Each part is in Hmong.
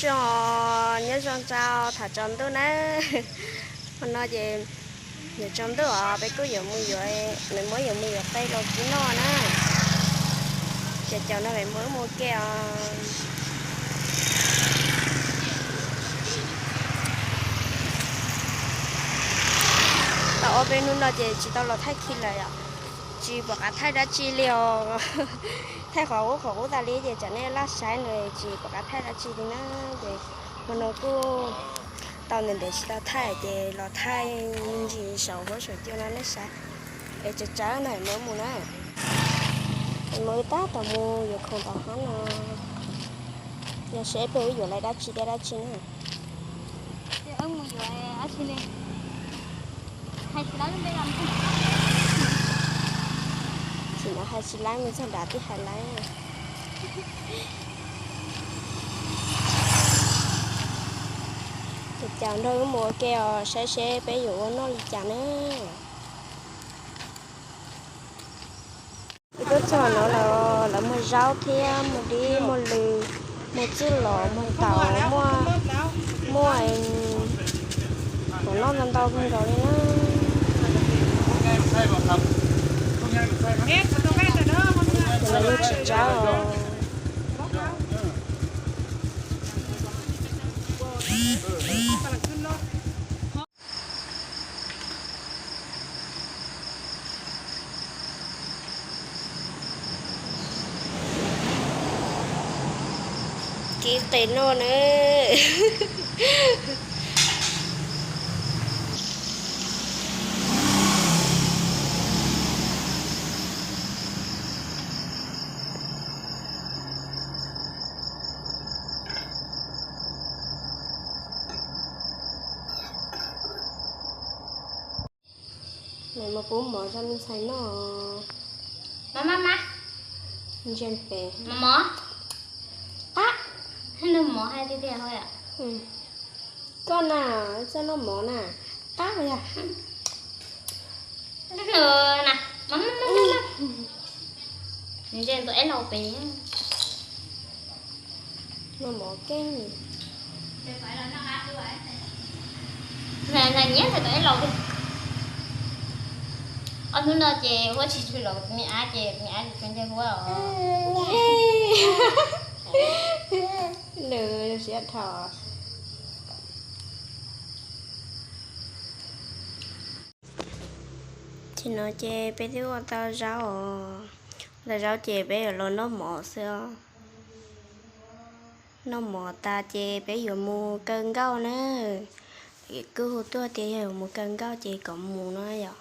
Zoo, nyob zoo rau thaum tsaus ntuj na. Hmo no ces yuav tsaus ntuj os, peb kuj yuav mus yuav, nws muab yuav mus yuav qe los kib noj na. Ces caum no lawv muab wb mus ua ke os. Tau ob peb hnub no ces tsis tau los thaij khi lawm yom. Tsis pom qab thaij dab tsi li os. Thaij qhov qub qhov qub tas li ces tsam nej laj saib nws tsis pom qab thaij dab tsi li na. Ces hmo no kuj tau ntev ntev tsis tau thaij ces los thaij me ntsis saum huab saum cua no nej saib. Es tsawg tsawg no mus mus na. Es mus tab tom mus yuav khoom tom hab no. Yog seb peb yuav lawv dab tsi thiab dab tsi na. Tsis no hais tsis laib mus txog nrad tib hais laib. Ces caum nrog wb mus ua ke os, saib seb peb yuav ua noj li cas na. Wb tuaj txog no los lawv muag zaub thiab muag dib muag lws, muag txuj lom muag taum, muaj, muaj khoom noj ntau ntau kawg nkaus li na. Ces lawv yeej tsis tsab os. Kib qe noj na. Nws mus pub mov rau me ntxhais noj. Mov, mov, mov. Ntsia pem. Mov, mov. Qab. Noj mov hais tiag tiag. Koj na, txawj noj mov na. Qab yog. Noj mov, mov, mov. Ntsia tus eb laus pem. Noj mov keej. Nyiam tus eb laus. Ob hnub no ces huab tsis tshwm los me ab ces me ab tsis tshua ntsia huab os. Nws siab dhos. Ces no ces peb twb ua tau zaub os. Ua tau zaub ces peb yuav los noj mov xwb os. Noj mov tas ces peb yuav mus kaw nkauj na. Kuj hu tuaj tias yog yuav mus kaw nkauj ces kom mus no yom.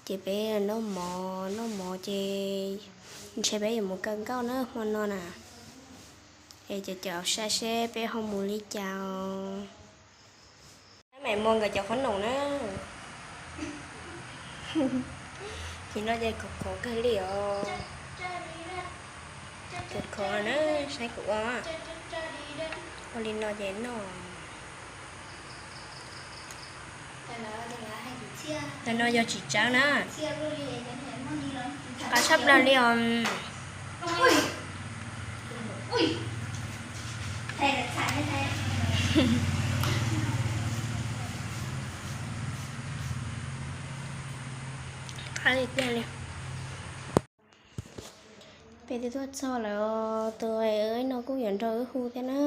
Ces peb noj mov, noj mov ces ntshe peb yuav mus kaw nkauj na hmo no na. Es cov cov saib seb peb ho mus li cas os. Tab mam muag nkawd cov qhob noom na. Ces no ces khov khov kawg li os. Khov khov na, saib kuv ua. Ua li no ces noj. Ntawm no yog txiv tsawb na. Qab tshaj plaws li os. Qab li tiag li. Peb twb tuaj txog lawm os, tus no kuj yuav nrog wb hu thiab na.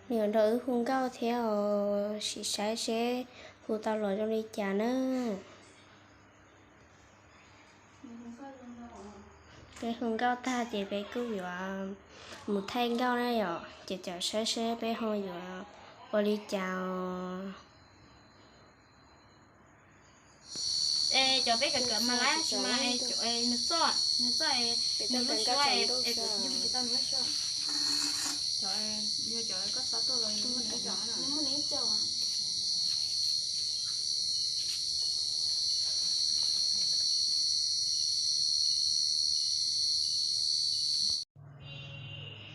Nws yuav nrog wb hu nkauj thiab os, sim saib seb hu tau los zoo li cas na. Peb hu nkauj tag ces peb kuj yuav mus thaij nkauj na yom, ces cov saib seb peb ho yuav ua li cas os. Cov peb kawm kawm mas lab tsis mas nws txoj, nws txoj, nws lub suab es kuv yug tsis tau nws lub suab. Cov, yog cov koj xav tuaj los nws muaj nws ib co.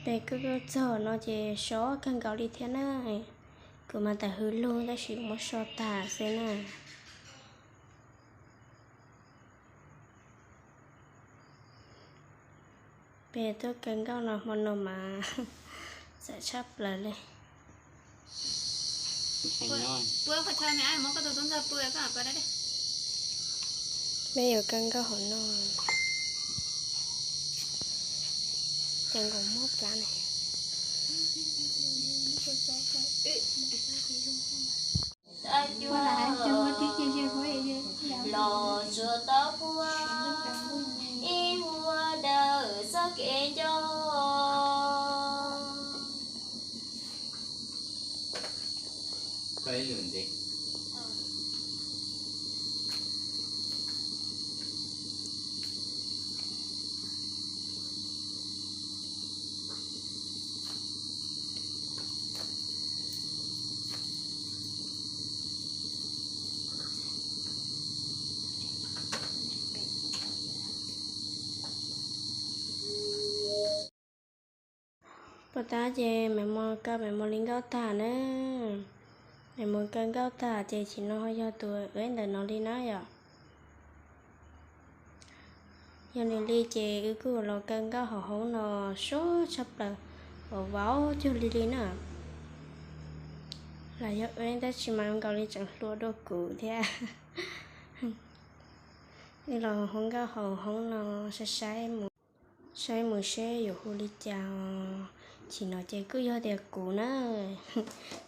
Peb kuj tuaj txog no ces so kawg nkaus li thiab na. Kuv mas tawm hws lug tab sis muab so tag xwb na. Peb tuaj kaw nkauj no hmo no mas txawm tshaj plaws li. Peb yuav kaw nkauj hauv no, ces nkaus muab plab ne. Los tsuas tau ua ib ua daws txoj kev nco. Puas tas ces mam mus kaw mam mus li nkauj tag na. Mam mus kaw nkauj tag ces chim no ho yog tus eb ntawm no li na yom. Yog nws li ces wb kuj los kaw nkauj hauv hoob no suab tshaj plaws, vauv vauv cuag li li na. Los yog eb tab sis mas nkaus li tseem hluas dua kuv thiab. Wb los hu nkauj hauv hoob no saib saib mus, saib mus seb yuav hu li cas. Chim no ces kuj yog tias kuv na,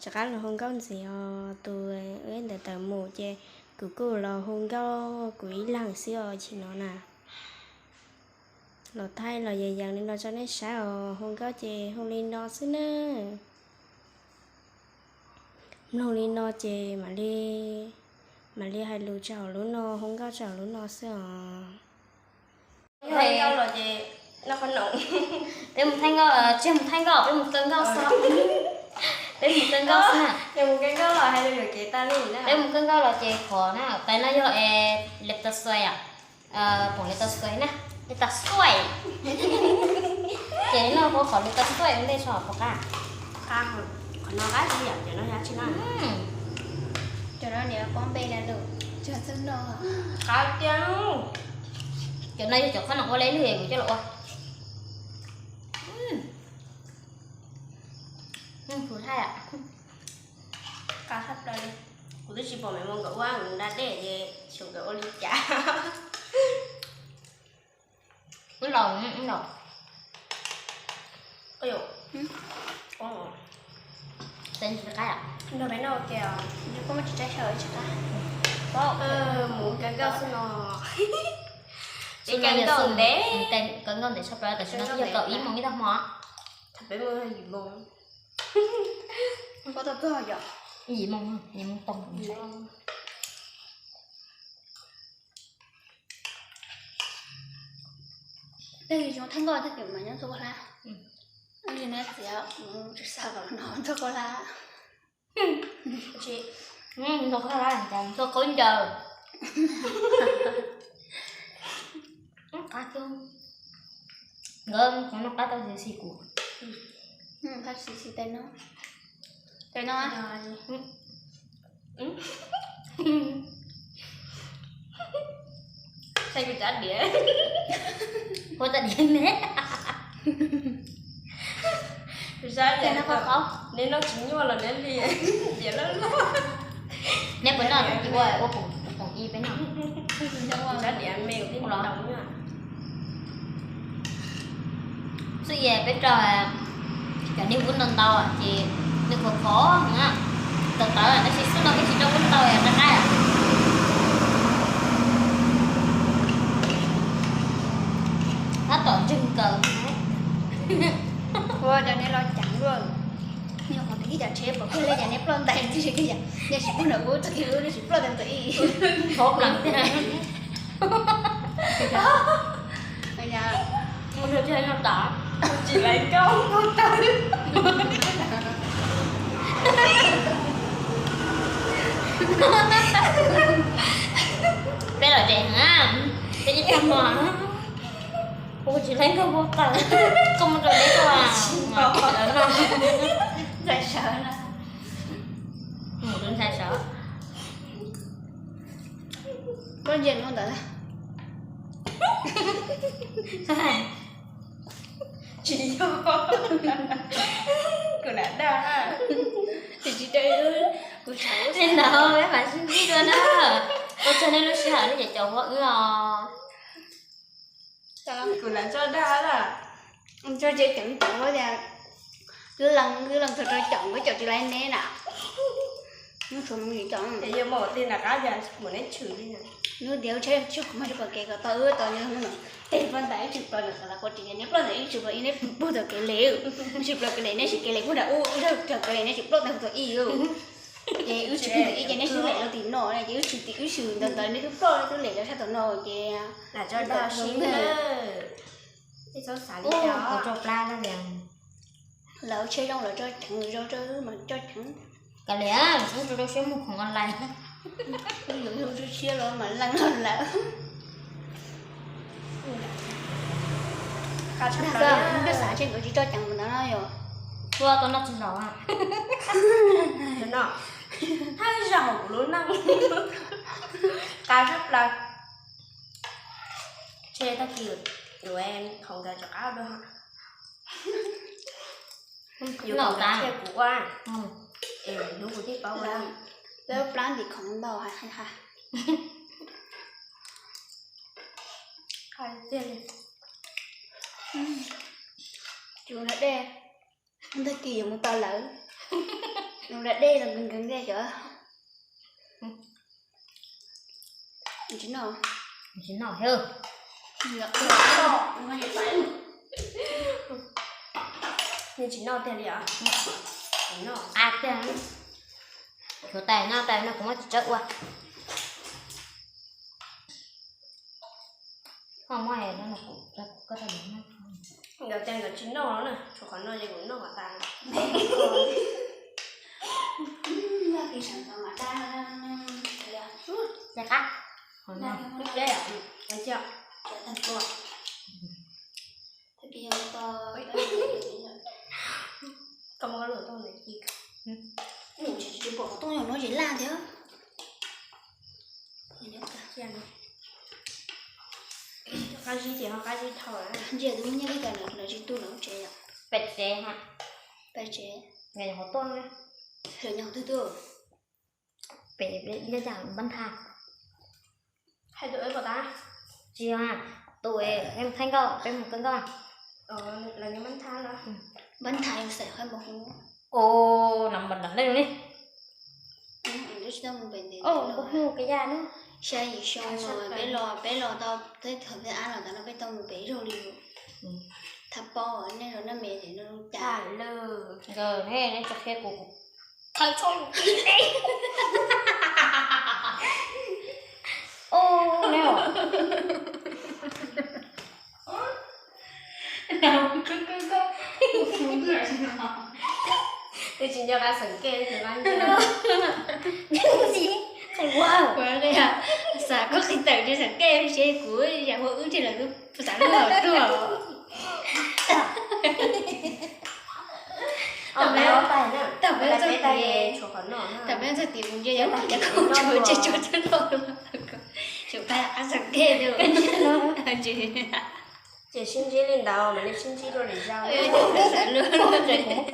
rov qab los hu nkauj ntxiv os. Tus eb ntawm tawm mus ces kuv kuj los hu nkauj kuv ib leeg xwb os chim no na. Los thaij los yees yees li no rau nej saib os, hu nkauj ces hu li no xwb na. Mloog li no ces mam li, mam li hais lus rau hauv lub no, hu nkauj rau hauv lub no xwb os. Thaij nkauj los ces noj qhob noom. Peb mus thaij nkauj, tsis mus thaij nkauj, peb mus kaw nkauj xwb. Peb mus kaw nkauj xwb na. Peb mus kaw nkauj los hais lus yuam kev tas li na. Peb mus kaw nkauj los ces qhov na, tais no yog es lep tas xuais yom. Pom lep tas xuais na, lep tas xuais. Ces no hu qhov lep tas xuais ua ntej tso pom qab. Qab, qhov no qab tsis yam cov no yog tsi na. Cov no niam pob npe na lus, cov txog no qab tiag. Cov no yog cov qhob noom ua le lug kuv coj los ua. Tus thaij qab tshaj plaws li. Kuv twb tsis pom me mus nkawd ua, nkawd da dej ces xyov nkawd ua li cas. Wb los, wb los. Nrog peb noj ua ke os. Mus kaw nkauj xwb no. Peb kaw nkauj ntev, kaw nkauj ntev tshaj plaws, tam sim no twb yog kaum ib moos ib tag hmo. Thaum peb mus yim moos. Pob tau kawg yom? Yim moos, yim moos tag. Peb zoo thaij nkauj tag ces mas nyob ntxuag koj hlab. Tsis xav kom no ntxuag koj hlab. Ntxuag koj hlab, ntxuag khaub ncaws. Qab, nkawd qhov no qab tau xis xis kuv. Qab xis xis tais no. Tais no. Saib kuv cov diav. Ua cov diav ne. Kuv saib diav, neb noj tsis nyuaj los neb li diav loj loj. Neb puas noj tsis ua, ua pom ib peb noj. Kuv saib diav me kuv tij los nyuaj. Xwb es peb rau cov niag vub ntau ntau ces nws khov khov na, tawv tawv tab sis xub no peb tsis rau vub ntau es qab qab. Tab tom ntswg nkaws. Ua cas nej los ceev luaj. Nyob qhov twg ib cov tsheb pom kiag li cas nej ploj ntais tib si kiag yom. Nej tsis pom nram ub txoj kev ub nej tsis ploj ntais ntawm ib. Thov pleev tiag. Mus rau tsis no tom, tsis laiv nkauj nkaus tawv. Peb los tsev heev, peb ib tag hmo. Kuv tsis laiv nkauj nkaus tawv, koj mus rau deb koj. Ntxhais sawv na. Mus rau ntxhais sawv. Koj ntsia mus ntawd. Tsis yog, kuv lam dag. Tiam sis rau wb Li ntawd peb mam sib ntsib dua na. Ua tsaug nej lub sij hawm nej cov caum huab wb os. Kuv lam tso dag lawm. Tso tsev ceev ceev tias, wb lees wb lees txog rau caum, wb caum tsis laib neb na. Nub tshuav mus caum. Ces yog mus tim nram qab cas mus neb tshwm li na. Nub tias tsheb tsheb qhov muag tsis pom kev kom tau wb tau nyob no. Tes ploj ntais wb tsis ploj ntais qhov las quav ris, neb ploj ntais wb tsis ploj ib, neb pw tau kev li, tsis ploj kev li neb siv kev li puag nram ub, ub tau kev li neb tsis ploj ntais tau ib. Ces wb tsis pw tim ib ces neb swb lem rau tim no na, ces wb tsis tim wb swb ntawd ntawd neb twb ploj twb lem rau sab tom no ces. Lam tso dag si na. Ib txhob xav li cas. Kuv tso plab na. Lawv tsheb zoo lawv tso ceev, zoo rau wb mas tso ceev. Kav liam, wb tso rau siab mus khoom online. Wb yuav yug tso siab los mas leej los lawm. Dag koj, wb xav ntshe nkawd tsis tso ceev mus ntawd no yom. Ua tau noj tsis zaum. No, thawj zaug kuv lub neej. Qab tshaj plaws. Ntshe tag kis yuav hauv nkawd rov qab dua. Yuav kom nkawd qhia kuv ua. Es hnub kuv thiaj paub ua. Peb plab ntim khoom ntau hais hais. Tus da dej, tag kis yuav mus tau lawm. Tus da dej los nkees nkees ntej cov. Tsis noj, tsis noj. Nws tsis noj tiag li os. Tsis noj tiag. Tshuav tais noj, tais no kuv muab tsis tsawb ua. Ho muab no kuv, kuv koj tau. Nkawd tias nkawd tsis noj na, tshuav qhov no ces kuv noj tas. Qab, qhov no. Koj muab lub tuaj ntawm ci. Nws tsis pom qhov tuaj yog no ces laj thiab. Qab zib ces ho qab zib dhau. Ntsia tus nyiaj li cas lawv tsis tu lawv tsev yom. Pem tsev ha. Pem tsev. Nyob qhov tuaj na. Lawv nyob twg twg. Pem nyob cas Npab Thaj. Hais tus es pom tas. Tsis yog, tus es peb mus thaij nkauj, peb mus kawm nkauj. Npab Thaj yog xeem qhov npau hu. Os, nov npam nram ntej li. Npau hu kawg yam na. Xya yim xyoo peb los, peb los tau teb thaum peb ab los tas no peb tau mus pem zog li. Thaj paub nej los naj me ces no cas. Nkawd ne, nej tso qhia kuv, kuv thawj txhob mus ib. Ub, ne. Twb tsis nco qab xeem kej, tsis nco qab nco. Xav koj qhia tawm tsis xeem kej, seb kuv yam ua wb thiaj lawv xav lub hom tuaj. Tam peb txog tim, tam peb txog tim mus nce yog cov koj tsuas tsis tsuas twb los, tsuas qab xeem kej. Ces sib ntsib li ntawd mas nej sib ntsib dua lwm zaus. Xav lub, kuv muab